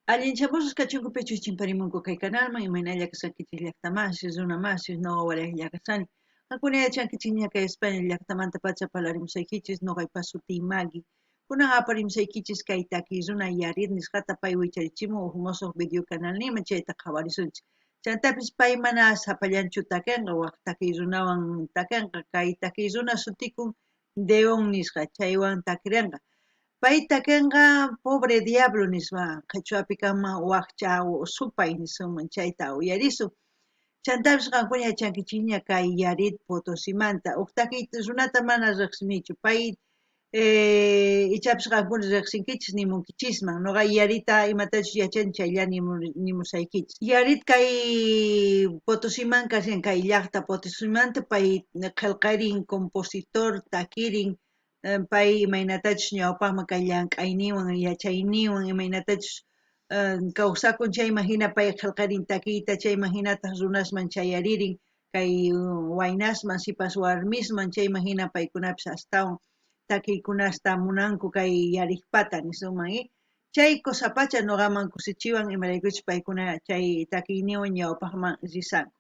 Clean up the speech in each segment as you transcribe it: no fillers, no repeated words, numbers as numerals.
Allinchamusqas kachunku pichus chimparimunku kay kanalman, imaynalla kasqankichis llaqtamasis, runamasis, noqa waraylla kasani. Qankuna yachankichikña kay España llaqtamantapacha parlarimusaykichis, noqaypa sutiy Maggie. Kunan aparimusaykichis kay takiy runa Yarid nisqata pay wicharichimun uj mosoq video kanalninman chayta qhawarisunchik. Chantapis pay mana sapallanchu takenqa, wak takiy runawan takenqa, kay takiy runa sutikun Deón nisqa, chaywan takirenqa. Pay takenqa Pobre Diablo nispa, qhichwapi kanman wakcha supay nisunman, chayta uyarisun. Chantapis qankuna yachankichikña kay Yarid Potosimanta, uj takiy runata mana riqsinichu, pay ichapis qankuna riqsinkichis nimunkichisman, noqa Yarita imatachus yachani chaylla nimusaykichis. Yarid kay Potosiman kashan, kay llaqta Potosimanta pay qhelqarin, compositor, takirin, pay imaynatachus ñawpaqman kay llank'ayninwan, yachayninwan imaynatachus kawsakun chayman hina pay qhelqarin takiyta, chayman hinataq runasman chayaririn, kay waynasman, sipas warmisman, chayman hina paykunapis astawan takiykunasta munanku kay Yarikpata nisunman. Chay cosapacha noqaman kusichiwan imaraykuchus paykuna chay takiyninwan ñawpaqman risanku.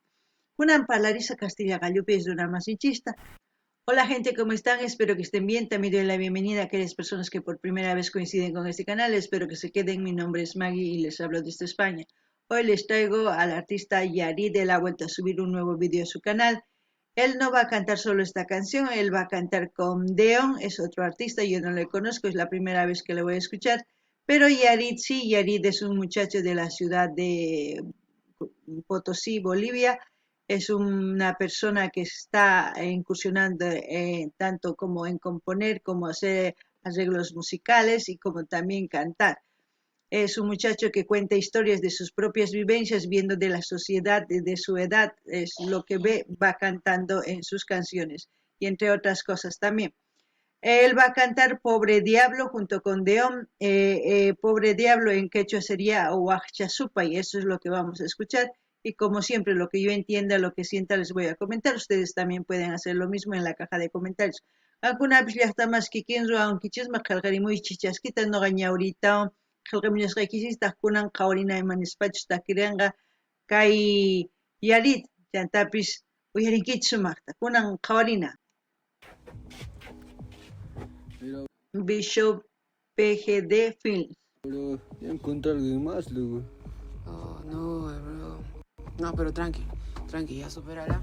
Kunan parlarisa Castilla qallupi runamasinchista. Hola gente, ¿cómo están? Espero que estén bien. También doy la bienvenida a aquellas personas que por primera vez coinciden con este canal. Espero que se queden. Mi nombre es Maggie y les hablo desde España. Hoy les traigo al artista Yarid. Él ha vuelto a subir un nuevo vídeo a su canal. Él no va a cantar solo esta canción, él va a cantar con Deon, es otro artista, yo no le conozco, es la primera vez que le voy a escuchar. Pero Yarid sí, Yarid es un muchacho de la ciudad de Potosí, Bolivia. Es una persona que está incursionando tanto como en componer, como hacer arreglos musicales y como también cantar. Es un muchacho que cuenta historias de sus propias vivencias, viendo de la sociedad, de su edad, es lo que ve, va cantando en sus canciones y entre otras cosas también. Él va a cantar Pobre Diablo junto con Deón. Pobre Diablo en quechua sería Huajcha Supa y eso es lo que vamos a escuchar. Y como siempre, lo que yo entienda, lo que sienta, les voy a comentar. Ustedes también pueden hacer lo mismo en la caja de comentarios. Qankunapis llaqtamas kikin ruwankichikman qillqarimuychik chaskita noqa ñawriytawan qillqamuñasqaykichistaq kunan qhawarina ima nispachus takirinqa kay Yarid chantapis uyarinkichik sumaqta. Kunan qhawarina. Bishop PGD Films. Bro, ya encontré a alguien más, luego. Oh, no, bro. No, pero tranqui, tranqui, ya superará.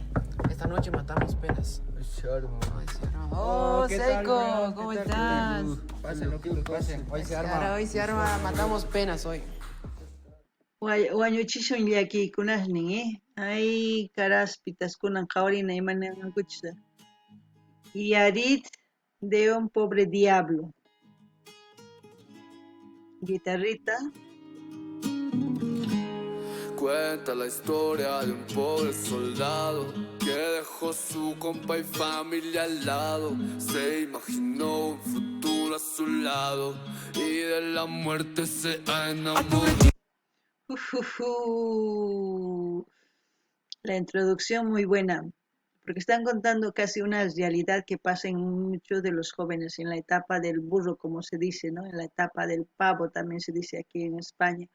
Esta noche matamos penas. Hoy se arma. Hoy se arma. Oh, ¿qué tal, Seiko, bro? ¿cómo ¿Qué tal? estás? Pasen, loquitos, pasen. Hoy se arma. Hoy se arma, matamos penas hoy. Wañuchisun llakiykunasnin, ¿eh? Ay, karaspitas kunan qhawarina imanankuchus. Yarid de un pobre diablo. Guitarrita. Cuenta la historia de un pobre soldado que dejó su compa y familia al lado. Se imaginó un futuro a su lado y de la muerte se enamoró. Ujujú. La introducción muy buena, porque están contando casi una realidad que pasa en muchos de los jóvenes, en la etapa del burro, como se dice, ¿no? En la etapa del pavo también se dice aquí en España.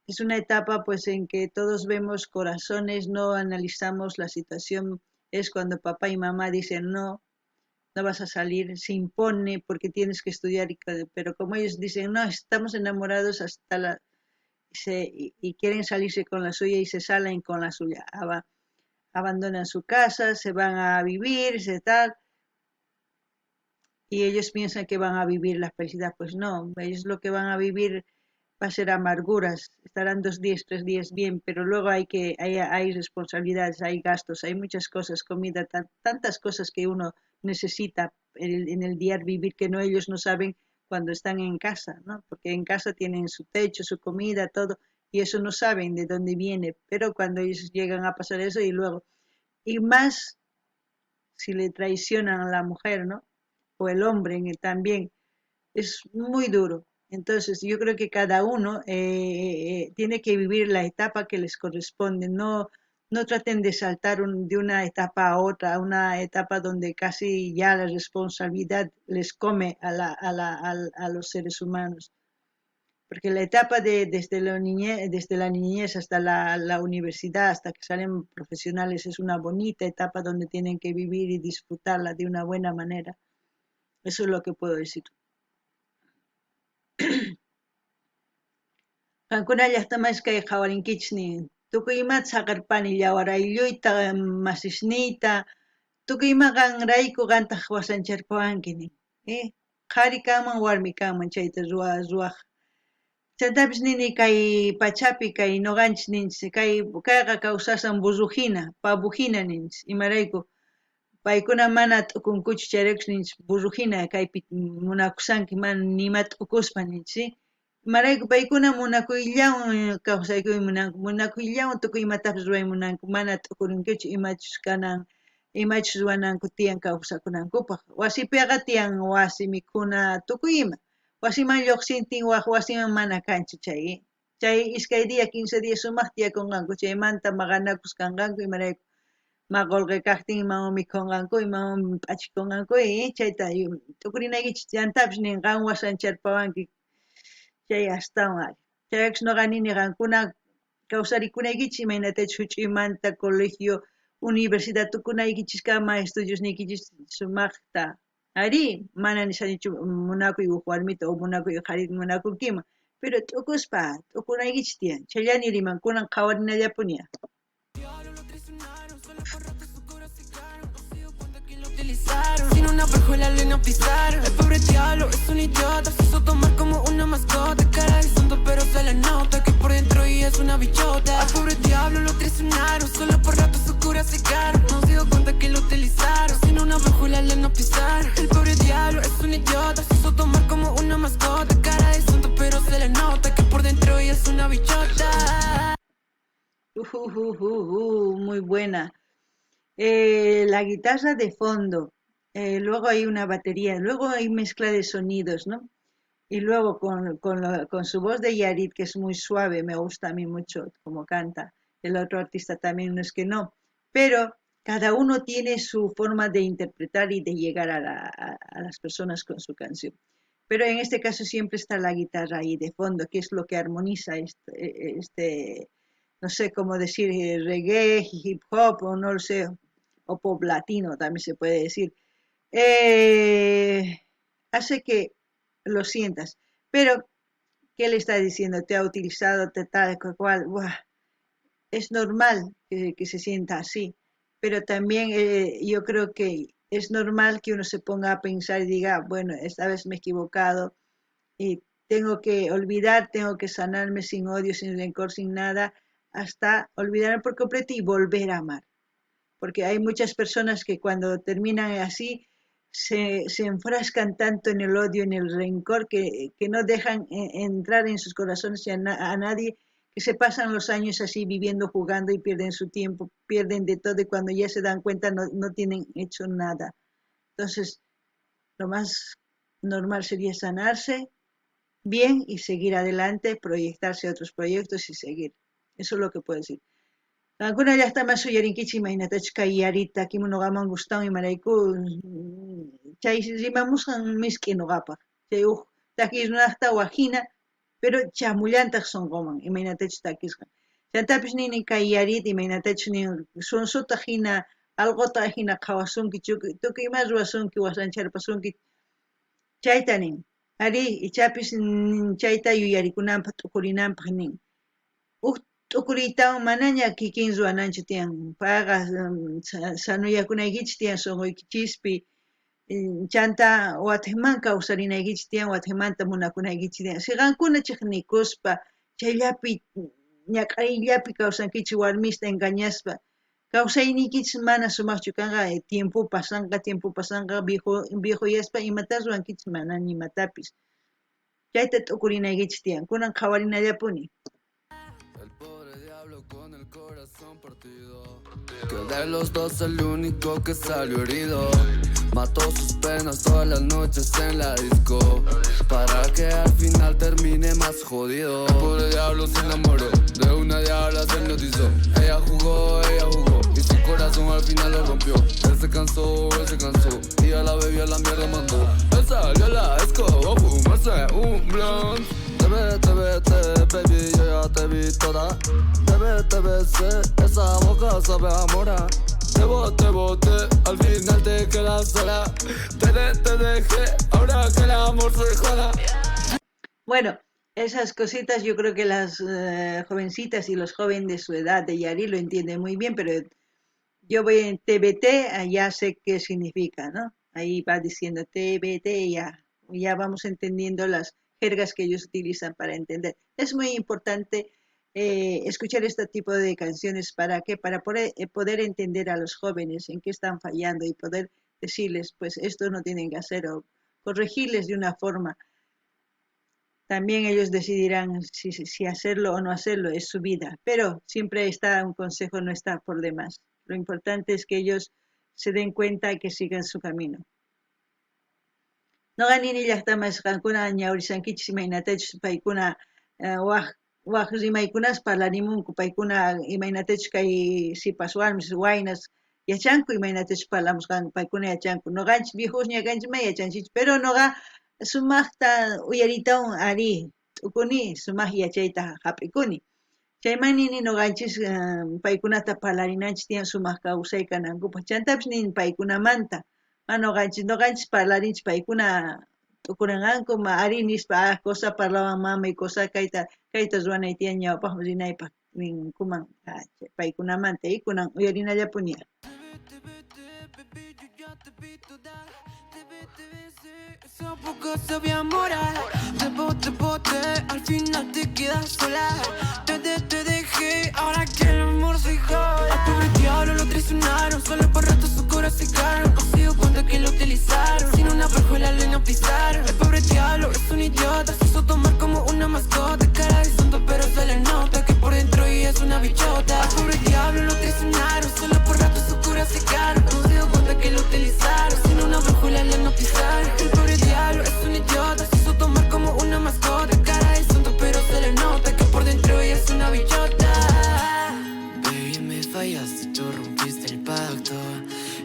Es una etapa, pues, en que todos vemos corazones, no analizamos la situación. Es cuando papá y mamá dicen no, no vas a salir, se impone porque tienes que estudiar, pero como ellos dicen, no, estamos enamorados hasta la... Se, y quieren salirse con la suya y se salen con la suya. Abandonan su casa, se van a vivir, se tal, y ellos piensan que van a vivir la felicidad. Pues no, ellos lo que van a vivir va a ser amarguras, estarán 2 días, 3 días bien, pero luego hay responsabilidades, hay gastos, hay muchas cosas, comida, tantas cosas que uno necesita en el diario vivir que no, ellos no saben cuando están en casa, ¿no? Porque en casa tienen su techo, su comida, todo, y eso no saben de dónde viene, pero cuando ellos llegan a pasar eso y luego, y más si le traicionan a la mujer, ¿no? O el hombre en el, también, es muy duro. Entonces yo creo que cada uno tiene que vivir la etapa que les corresponde, no traten de saltar de una etapa a otra, a una etapa donde casi ya la responsabilidad les come a los seres humanos. Porque la etapa de desde la niñez hasta la universidad, hasta que salen profesionales, es una bonita etapa donde tienen que vivir y disfrutarla de una buena manera. Eso es lo que puedo decir. Qankuna llaqtamas kay qhawarinkichis nin, tukuy imata saqerpani yawarayluyta, masisniyta, tukuy ima qanrayku qantaq wasancharpawanki nin. Qhari kanman, warmi kanman chayta ruwaj. Chantapis nini kay pachapi kay noqanchis ninchis, kayqa kawsasan burrujina, pavujina ninchis, imarayku paykuna mana t'ukunkuchu chayraykus ninchis burrujina kaypi munakusanki mana nima t'ukuspa ninchis, imarayku paykuna munakuyllawan kawsaykuy munanku, munakuyllawan tukuy imatapis ruway munanku, mana t'ukurinkuchu imachus kanan, imachus ruwananku tiyan kawsakunankupaq. Wasipiqa tiyan wasi mikhuna tukuy ima. Wasiman lluqsintin waj wasiman mana kanchu chay. Chay iskay día, 15 días sumaq tiyakunqanku, chaymanta maqanakus kanqanku, imarayku ma qullqi kaqtin imawan mikhunqanku, imawan p'achikunqanku, chayta t'ukurinaykichis. Chantapis nin qan wasancharpawanki chay astawan ari. Chayraykus noqa nini qankuna kawsarikunaykichis imaynatachus huch'uymanta colegio, universidad tukunaykichiskama estudiosniykichis sumaqta. Ari, mana nishanichu munakuy uj warmita o munakuy qharita munakunkiman, pero t'ukuspa t'ukunaykichis tiyan. Chayllani riman, kunan qhawarinallapuni. Sin una brújula le no pisaron. El pobre diablo es un idiota, se hizo tomar como una mascota. Cara de santo pero se le nota que por dentro ella es una bichota. Al pobre diablo lo traicionaron, solo por ratos su cura secaron. No se dio cuenta que lo utilizaron. Sin una brújula le no pisaron. El pobre diablo es un idiota, se hizo tomar como una mascota. Cara de santo pero se le nota que por dentro ella es una bichota. Muy buena. La guitarra de fondo, luego hay una batería, luego hay mezcla de sonidos, ¿no? Y luego con su voz de Yarit, que es muy suave, me gusta a mí mucho como canta, el otro artista también, no es que no, pero cada uno tiene su forma de interpretar y de llegar a las personas con su canción. Pero en este caso siempre está la guitarra ahí de fondo, que es lo que armoniza este no sé cómo decir, reggae, hip hop, o no lo sé, o pop latino también se puede decir. Hace que lo sientas. Pero, ¿qué le está diciendo? Te ha utilizado, te tal, cual. Buah. Es normal que se sienta así, pero también yo creo que es normal que uno se ponga a pensar y diga, bueno, esta vez me he equivocado y tengo que olvidar, tengo que sanarme sin odio, sin rencor, sin nada, hasta olvidarme por completo y volver a amar. Porque hay muchas personas que cuando terminan así se enfrascan tanto en el odio, en el rencor, que no dejan entrar en sus corazones a nadie, que se pasan los años así viviendo, jugando y pierden su tiempo, pierden de todo y cuando ya se dan cuenta no tienen hecho nada. Entonces, lo más normal sería sanarse bien y seguir adelante, proyectarse a otros proyectos y seguir. Eso es lo que puedo decir. Qankuna llaqtaman suyarinkichik imaynatachus kay Yarita noqaman gustan imarayku chay rimamusqan misk'i noqapaq. Chay uj takiy runaqta wajina, pero chamullantaq sunquman imaynatachus takisqan. Chantapis nini kay Yarit imaynatachus nin sunsuta hina alqota hina qhawasunki tukuy ima ruwasunki wasancharpasunki chayta nin. Ari ichapis chayta yuyarikunanpaq t'ukurinanpaq nin. Uj t'ukuriytawan manaña kikin ruwananchu tiyan, payqa sanuyakunaykichis tiyan sunquykichispi, chanta watiqman kawsarinaykichis tiyan, watiqmanta munakunaykichis tiyan. Si qankuna chiqnikuspa chayllapi ñak'ariyllapi kawsankichis warmista engañaspa, kawsayniykichis mana sumaqchu kanqa, tiempo pasanqa, viejoyaspa imata ruwankichis mana ni imatapis. Chayta t'ukurinaykichis tiyan, kunan qhawarinallapuni. Con el corazón partido, que de los dos el único que salió herido. Mató sus penas todas las noches en la disco, para que al final termine más jodido. El pobre diablo se enamoró de una diabla, se hipnotizó. Ella jugó, y su corazón al final lo rompió. Él se cansó, y a la baby a la mierda mandó. Él salió a la escoba a fumarse un blunt. Te ve, Baby, yo ya te vi toda. Te ve, te besé, esa boca sabe a mora. Te boté, boté, al final te quedas sola. Te, te dejé, ahora que el amor se joda. Bueno, esas cositas yo creo que las jovencitas y los jóvenes de su edad de Yari lo entienden muy bien, pero yo voy en TBT, ya sé qué significa, ¿no? Ahí va diciendo TBT, ya vamos entendiendo las jergas que ellos utilizan para entender. Es muy importante escuchar este tipo de canciones, ¿para qué? Para poder entender a los jóvenes en qué están fallando y poder decirles, pues esto no tienen que hacer o corregirles de una forma. También ellos decidirán si hacerlo o no hacerlo, es su vida, pero siempre está un consejo, no está por demás. Lo importante es que ellos se den cuenta y que sigan su camino. Noqa nini llaqtamas qankuna ñawrisankichis imaynatachus paykuna waj waj rimaykunas parlarimunku, paykuna imaynatachus kay sipas warmis waynas yachanku imaynatachus parlamusqanku, paykuna yachanku. Noqanchis viejosña kanchis may yachanchis, pero noqa sumaqta uyaritawan ari t'ukuni, sumaq yachayta hap'ikuni. Chayman nini noqanchis paykunata parlarinanchis tiyan sumaq kawsay kanankupaq. Chantapis nin paykunamanta, ma noqanchis parlarinchis paykuna t'ukuranqanku, ma ari nispa, cosa parlawan mamay, cosa kayta ruwanay tiyan ñawpaqman rinaypaq ninkuman paykunamanta, y kunan uyarinallapuni. Esa boca sabe a mora. Te boté, boté, al final te quedas sola. Te, te dejé, ahora que el amor se joda. Al pobre diablo lo traicionaron, solo por rato su corazón secaron. No se dio cuenta que lo utilizaron, sin una brújula lo hipnotizaron. El pobre diablo es un idiota, se hizo tomar como una mascota. Cara de santo pero se le nota que por dentro ella es una bichota. Al pobre diablo lo traicionaron, solo por rato su corazón secaron. No se dio cuenta que lo utilizaron, sin una brújula lo hipnotizaron. El pobre diablo es un idiota, se hizo tomar como una mascota. Cara de santo pero se le nota que por dentro ella es una bichota. Baby, me fallaste, tú rompiste el pacto.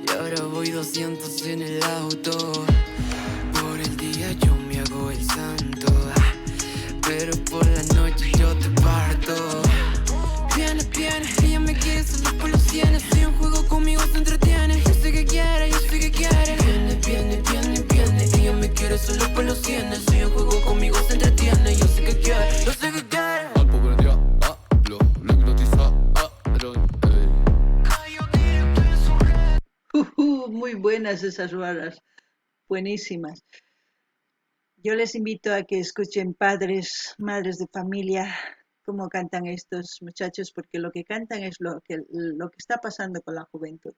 Y ahora voy 200 en el auto. Por el día yo me hago el santo, pero por la noche yo te parto. Viene, viene, ella me quiere solo por los cienes. Si un juego conmigo se entretiene. Yo sé que quiere, yo sé que quiere. Viene, viene, viene, viene. Ella me quiere solo por los cienes. Si un juego conmigo se entretiene. Yo sé que quiere, yo sé que quiere. Al pobre diablo lo hipnotizaron, ey. Muy buenas esas barras, buenísimas. Yo les invito a que escuchen padres, madres de familia, cómo cantan estos muchachos, porque lo que cantan es lo que está pasando con la juventud.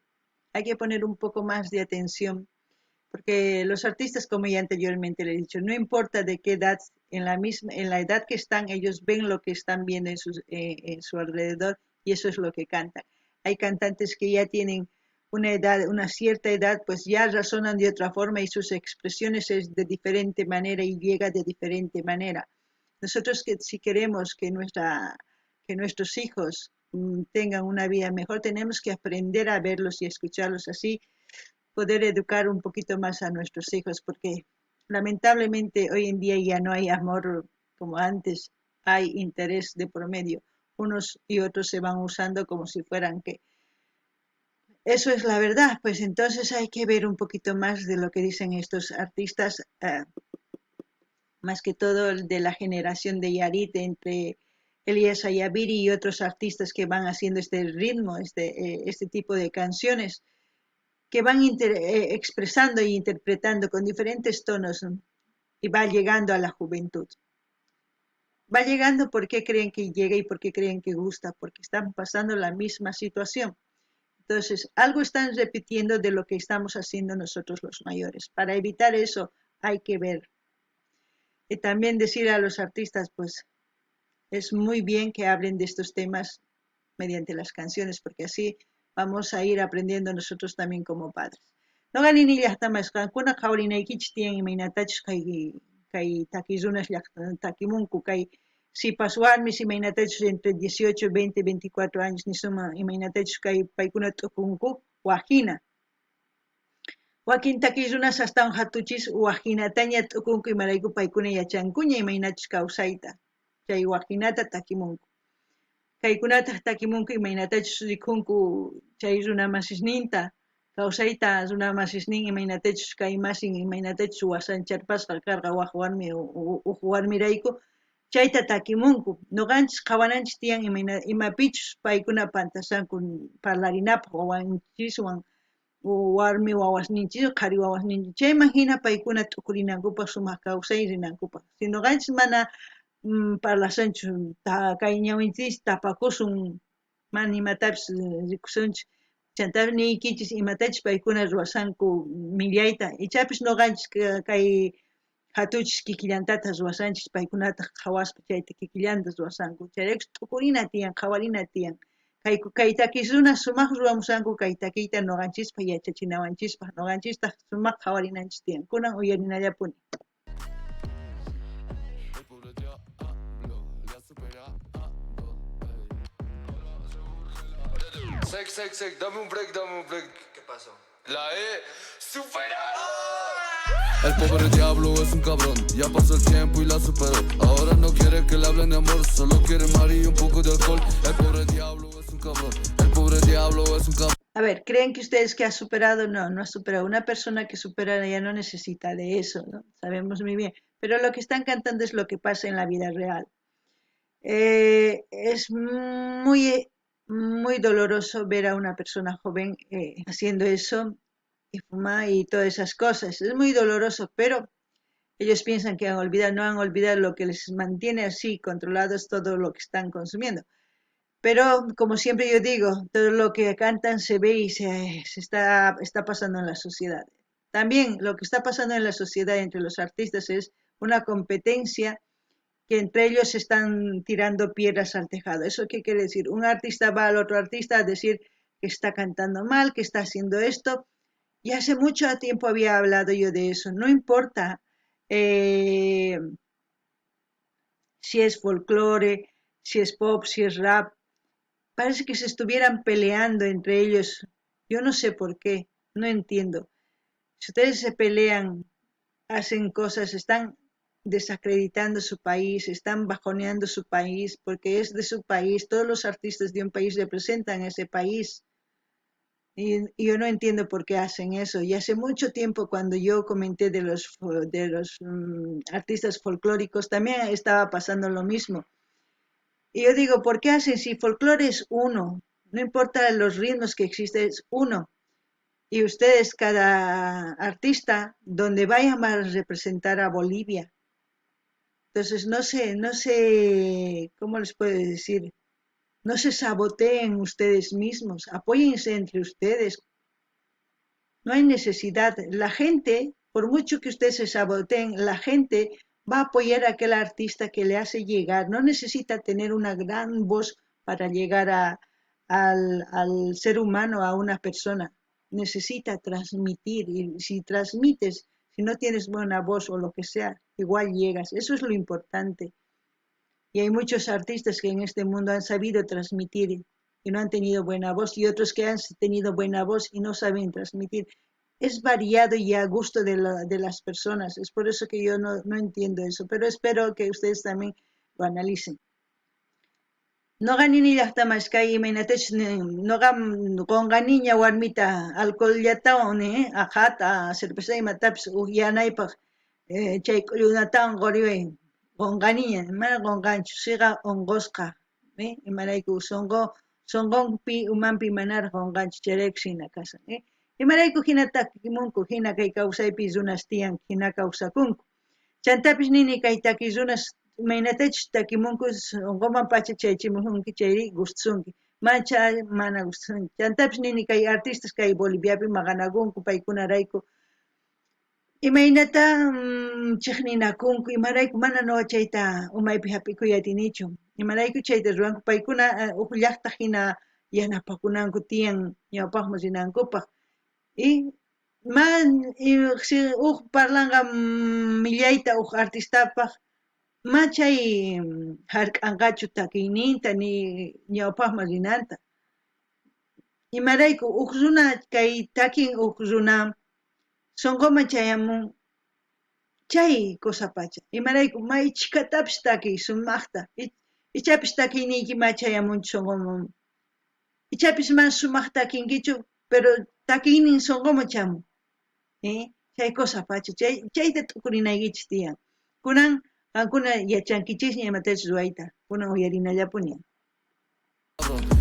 Hay que poner un poco más de atención, porque los artistas, como ya anteriormente les he dicho, no importa de qué edad, en la edad que están, ellos ven lo que están viendo en su alrededor, y eso es lo que cantan. Hay cantantes que ya tienen una edad, una cierta edad, pues ya razonan de otra forma y sus expresiones es de diferente manera y llega de diferente manera. Nosotros que si queremos que nuestros hijos tengan una vida mejor, tenemos que aprender a verlos y escucharlos así, poder educar un poquito más a nuestros hijos, porque lamentablemente hoy en día ya no hay amor como antes, hay interés de por medio. Unos y otros se van usando como si fueran que... Eso es la verdad, pues entonces hay que ver un poquito más de lo que dicen estos artistas, más que todo de la generación de Yarit, entre Elías Ayaviri y otros artistas que van haciendo este ritmo, este tipo de canciones, que van expresando e interpretando con diferentes tonos, ¿no? Y va llegando a la juventud. Va llegando porque creen que llega y porque creen que gusta, porque están pasando la misma situación. Entonces, algo están repitiendo de lo que estamos haciendo nosotros los mayores. Para evitar eso hay que ver. Y también decir a los artistas, pues, es muy bien que hablen de estos temas mediante las canciones, porque así vamos a ir aprendiendo nosotros también como padres. Noqa nini llaqtamas qankuna qhawarinaykichis tiyan imaynatachus kay taki runas takimunku, kay sipas warmis imaynatachus entre 18, 20, 24 años nisuma imaynatachus kay paykuna t'ukunku wajina. Wakin taki runas astawan hatuchis wajinataña t'ukunku imarayku paykuna yachankuña imaynachus kawsayta. Chay wajinata takimunku. Kaykunataj takimunku imaynatachus rikunku chay runa masisninta, kawsayta runa masisnin imaynatachus kay masin imaynatachus wasancharpasqa karqa waj warmi uj warmirayku, chayta takimunku. Noqanchis qhawananchis tiyan imayna imapichus paykuna pantasanku parlarinapaj wawanchiswan warmi wawasninchis qhari wawasninchis chayman jina paykuna t'ukurinankupaj sumaq kawsay rinankupaj. Si noqanchis mana parlasunchu kay ñawinchis tapakusun mana imatapis rikusunchu chantá niykichis imatachus paykuna ruwasanku millayta ichapis noqanchis kay jatuchis kikillantataj ruwasanchis paykunataj qhawaspa chayta kikillanta ruwasanku chayrayku t'ukurina tiyan qhawarina tiyan kay takis runas sumaj ruwamusanku kay takiyta noqanchispaj yachachinawanchispaj noqanchistaq sumaq qhawarinanchis tiyan kunan uyarinallapuni. El pobre diablo le ha superado. Ey. Sec, sec, sec, dame un break, dame un break. ¿Qué pasó? La he superado. El pobre diablo es un cabrón, ya pasó el tiempo y la superó. Ahora no quiere que le hablen de amor, solo quiere mari y un poco de alcohol. El pobre diablo es un cabrón, el pobre diablo es un cabrón. A ver, ¿creen que ustedes que ha superado? No, no ha superado. Una persona que supera ya no necesita de eso, ¿no? Sabemos muy bien. Pero lo que están cantando es lo que pasa en la vida real. Es muy, muy doloroso ver a una persona joven haciendo eso y fumar y todas esas cosas. Es muy doloroso, pero ellos piensan que han olvidado, no han olvidado lo que les mantiene así controlados todo lo que están consumiendo. Pero, como siempre yo digo, todo lo que cantan se ve y se está pasando en la sociedad. También lo que está pasando en la sociedad entre los artistas es una competencia que entre ellos se están tirando piedras al tejado. ¿Eso qué quiere decir? Un artista va al otro artista a decir que está cantando mal, que está haciendo esto. Y hace mucho tiempo había hablado yo de eso. No importa si es folclore, si es pop, si es rap. Parece que se estuvieran peleando entre ellos. Yo no sé por qué, no entiendo. Si ustedes se pelean, hacen cosas, están desacreditando su país, están bajoneando su país, porque es de su país. Todos los artistas de un país representan ese país. Y yo no entiendo por qué hacen eso. Y hace mucho tiempo, cuando yo comenté de los artistas folclóricos, también estaba pasando lo mismo. Y yo digo, ¿por qué hacen? Si folclore es uno, no importa los ritmos que existen, es uno. Y ustedes, cada artista, donde vayan, van a representar a Bolivia. Entonces, no sé, ¿cómo les puedo decir? No se saboteen ustedes mismos, apóyense entre ustedes. No hay necesidad. La gente, por mucho que ustedes se saboteen, la gente va a apoyar a aquel artista que le hace llegar. No necesita tener una gran voz para llegar al ser humano, a una persona. Necesita transmitir. Y si transmites, si no tienes buena voz o lo que sea, igual llegas. Eso es lo importante. Y hay muchos artistas que en este mundo han sabido transmitir y no han tenido buena voz, y otros que han tenido buena voz y no saben transmitir. Es variado y a gusto de las personas. Es por eso que yo no entiendo eso, pero espero que ustedes también lo analicen. Noqa nini llaqtamaskay imaynatachus noqa qonqaniña warmita alcohollatawan aqhata cerveza imatapis ujyanaypaq chay k'ullunatawan qoriway qonqaniña, mana qonqanchu, siqa onqosqa, imarayku sonqonpi umanpi manaraq qonqanchu, chayrayku hina kasan. Imarayku hina takimunku, hina kay kawsaypi runas tiyan, hina kawsakunku. Chantapis nini kay taki runas imaynatachus takimunku sonqoman pacha chaychimusunki chayri gustasunki, mancha mana gustasunki. Chantapis nini kay artistas kay Boliviapi maqanakunku paykunarayku imaynata chiqninakunku, imarayku mana nuqa chayta umaypi hap'ikuy atinichu, imarayku chayta ruwanku paykuna uj llaqta hina yanapakunanku tiyan ñawpaqman rinankupaq. Y si uj parlanqa millayta uj artistapaq, ma chay hark'anqachu takiyninta ni ñawpaqman rinanta. Imarayku uj runa kay takin uj runa sonqoman chayamun Chay cosa pacha. Imarayku may chhikatapis takiy sumajta. Ichapis takiyniyki ma chayamunchu sonqoman. Ichapis mana sumaj takinkichu, pero takiynin sonqoman chamun. Chay cosa pacha. Chayta t'ukurinaykichis tiyan. Kunan qankuna yachankichisña imatachus ruwayta. Kunan uyarinallapuni.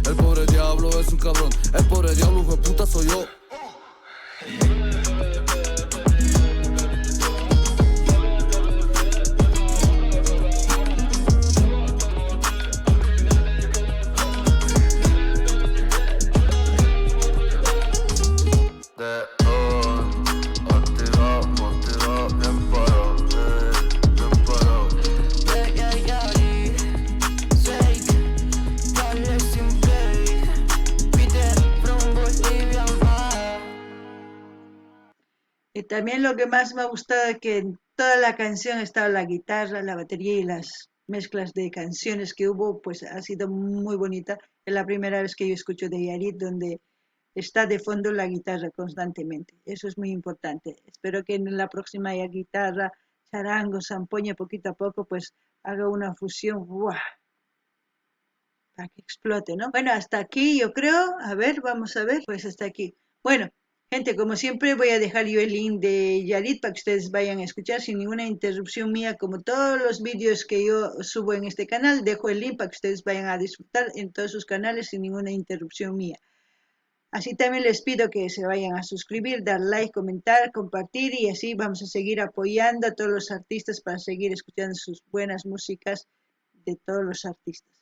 El pobre diablo es un cabrón, el pobre diablo hijo de puta soy yo. De activa, motiva, bien parado, bien parado. Yeah, yeah, yeah, Shake, dale sin play. Peter from Bolivia, ma. Y también lo que más me ha gustado es que en toda la canción estaba la guitarra, la batería y las mezclas de canciones que hubo, pues ha sido muy bonita. Es la primera vez que yo escucho de Yarit, donde está de fondo la guitarra constantemente. Eso es muy importante. Espero que en la próxima haya guitarra, charango, zampoña, poquito a poco, pues haga una fusión, ¡buah! Para que explote, ¿no? Bueno, hasta aquí yo creo. A ver, vamos a ver. Pues hasta aquí. Bueno, gente, como siempre voy a dejar yo el link de Yarit para que ustedes vayan a escuchar sin ninguna interrupción mía, como todos los vídeos que yo subo en este canal, dejo el link para que ustedes vayan a disfrutar en todos sus canales sin ninguna interrupción mía. Así también les pido que se vayan a suscribir, dar like, comentar, compartir y así vamos a seguir apoyando a todos los artistas para seguir escuchando sus buenas músicas de todos los artistas.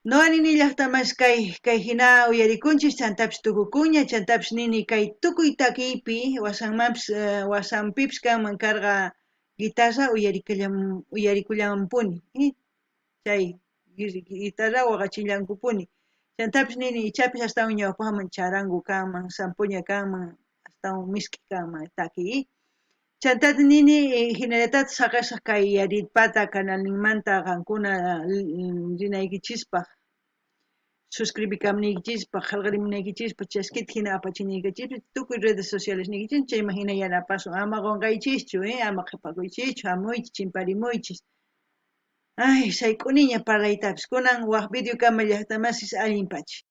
No nini llaqtamas kay hina uyarikunchis chantapis tukukuña, chantapis nini kay tukuy takiypi wasanmanpis, wasanpipis kanman karqa guitarra uyarikullamanpuni. Chay guitarra waqachillankupuni. Chantapis nini ichapis astawan ñawpaqman charango kanman, zampoña kanman, astawan misk'i kanman takiy. Chantata nini hinallataq saqesaq kay Yaritpata canalninmanta qankuna rinaykichispaq, suscribikamniykichispaq, qillqarimunaykichispaq, chaskita hina apachinaykichispaq, tukuy redes sociales niykichis, chayman hina yanapasun, ama qunqaychischu, ama qhipakuychischu, hamuychis, chimparimuychis. Ay, sayk'uniña parlaytapis. Kunan waj video kama llaqtamasis allin pacha.